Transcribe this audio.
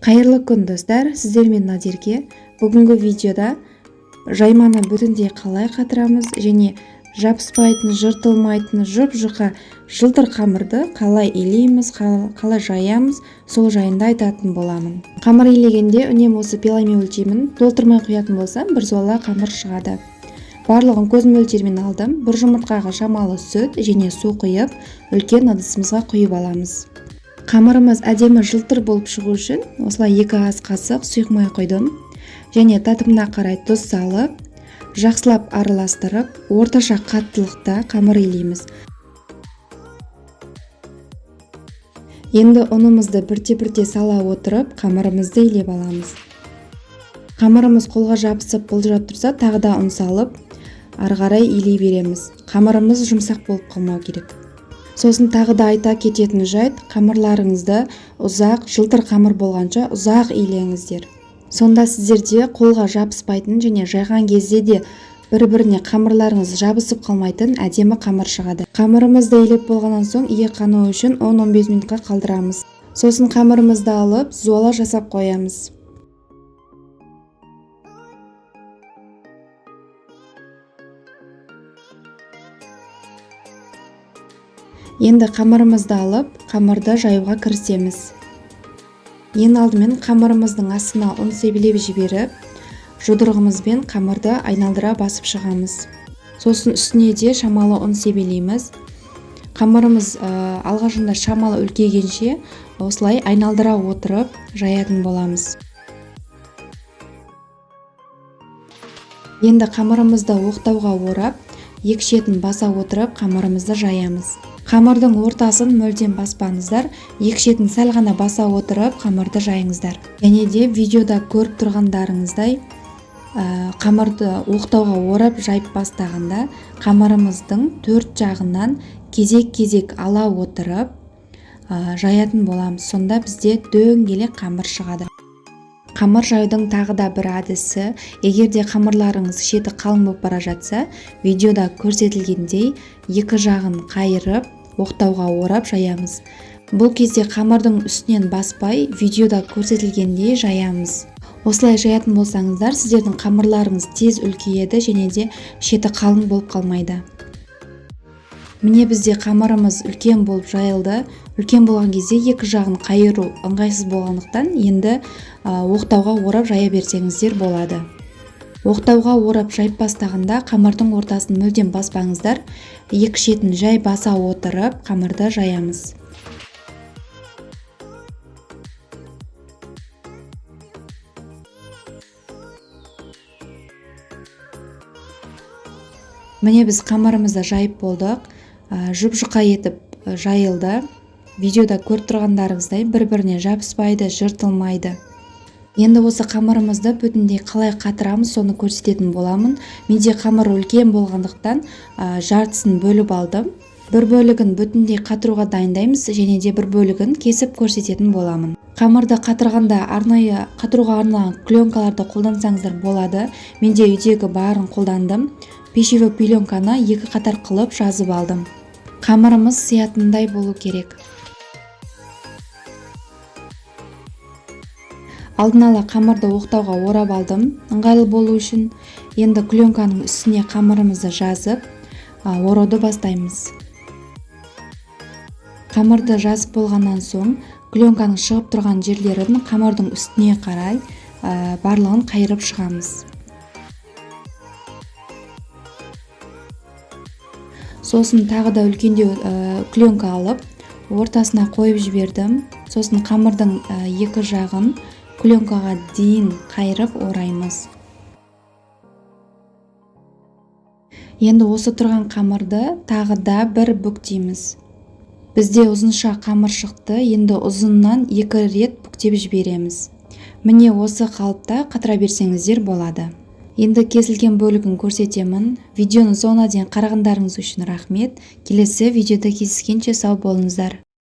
Қайырлы күн, достар! Сіздермен Назерке. Бүгінгі видеода жайманы бүтіндей қалай қатырамыз және жабыспайтын, жыртылмайтын, жұп-жұқа жылтыр қамырды қалай илейміз, қалай жаямыз, сол жайында айтатын боламын. Қамыр илегенде үнемі осы пиламен өлшеймін. Толтырмай құятын болсам, бір зуала қамыр шығады. Барлығын көз мөлшерімен алдым. Бір жұмыртқаға шамалы сүт және су құйып, үлкен ыдысымызға құйып аламыз. Қамырымыз әдемі жылтыр болып шығу үшін осылай 2 ас қасық сұйық май құйдым және татымына қарай тұз салып, жақсылап араластырып, орташа қаттылықта қамыр илейміз. Енді ұнымызды бірте-бірте сала отырып, қамырымызды илеп аламыз. Қамырымыз қолға жабысып бұлжырап тұрса, тағы да ұн салып, ары қарай илей береміз. Қамырымыз жұмсақ болып қалмау керек. Сосын тағы да айта кететін жайт, қамырларыңызды ұзақ, жылтыр қамыр болғанша ұзақ илеңіздер. Сонда сіздерде қолға жабыспайтын және жайған кезде де бір-біріне қамырларыңыз жабысып қалмайтын әдемі қамыр шығады. Қамырымызды илеп болғаннан соң иек қану үшін 10-15 минутқа қалдырамыз. Сосын қамырымызды алып, зуала жасап қоямыз. Енді қамырымызды алып, қамырды жаюға кірісеміз. Ең алдымен қамырымыздың астына ұн себелеп жіберіп, жұдырығымызбен қамырды айналдыра басып шығамыз. Сосын үстіне де шамалы ұн себелейміз. Қамырымыз алғашында шамалы үлкейгенше осылай айналдыра отырып жаятын боламыз. Енді қамырымызды оқтауға орап, екі шетін баса отырып қамырымызды жаямыз. Қамырдың ортасын мүлдем баспаңыздар, екі шетін сәл ғана баса отырып қамырды жайыңыздар. Және де видеода көріп тұрғандарыңыздай, қамырды оқтауға орап жайып бастағанда қамырымыздың төрт жағынан кезек-кезек ала отырып, жаятын боламыз. Сонда бізде дөңгелек қамыр шығады. Қамыр жаюдың тағы да бір әдісі, егер де қамырларыңыз шеті қалың болып бара жатса, видеода көрсетілгендей екі жағын қайырып, оқтауға орап жаямыз. Бұл кезде қамырдың үстінен баспай, видеода көрсетілгендей жаямыз. Осылай жаятын болсаңыздар, сіздердің қамырларыңыз тез үлкейеді және де шеті қалың болып қалмайды. Міне бізде қамырымыз үлкен болып жайылды. Үлкен болған кезде екі жағын қайыру ыңғайсыз болғандықтан енді оқтауға орап жая берсеңіздер болады. Оқтауға орап жайып бастағанда қамырдың ортасын мүлдем баспаңыздар. Екі шетін жай баса отырып қамырды жаямыз. Міне біз қамырымызды жайып болдық. Жұп-жұқа етіп жайылды. Видеода көріп тұрғандарыңыздай бір-біріне жабыспайды, жыртылмайды. Енді осы қамырымызды бүтіндей қалай қатырамыз, соны көрсететін боламын. Менде қамыр үлкен болғандықтан, жартысын бөліп алдым. Бір бөлігін бүтіндей қатыруға дайындаймыз және де бір бөлігін кесіп көрсететін боламын. Қамырды қатырғанда арнайы қатыруға арналған пленкаларды қолдансаңыздар болады. Менде үйдегі барын қолдандым. Пищевой пленканы екі қатар қылып жазып алдым. Қамырымыз сиятындай болу керек. Алдын ала қамырды оқтауға орап алдым, ыңғайлы болу үшін. Енді пленканың үстіне қамырымызды жазып, орауды бастаймыз. Қамырды жазып болғаннан соң пленканың шығып тұрған жерлерін қамырдың үстіне қарай, барлығын қайырып шығамыз. Сосын тағы да үлкендеу пленка алып, ортасына қойып жібердім. Сосын қамырдың екі жағын пленкаға дейін қайырып ораймыз. Енді осы тұрған қамырды тағы да бір бүктейміз. Бізде ұзынша қамыр шықты, енді ұзыннан екі рет бүктеп жібереміз. Міне осы қалыпта қатыра берсеңіздер болады. Енді кесілген бөлігін көрсетемін. Видеоны соңына дейін қарағандарыңыз үшін рахмет. Келесі видеода кездескенше сау болыңыздар.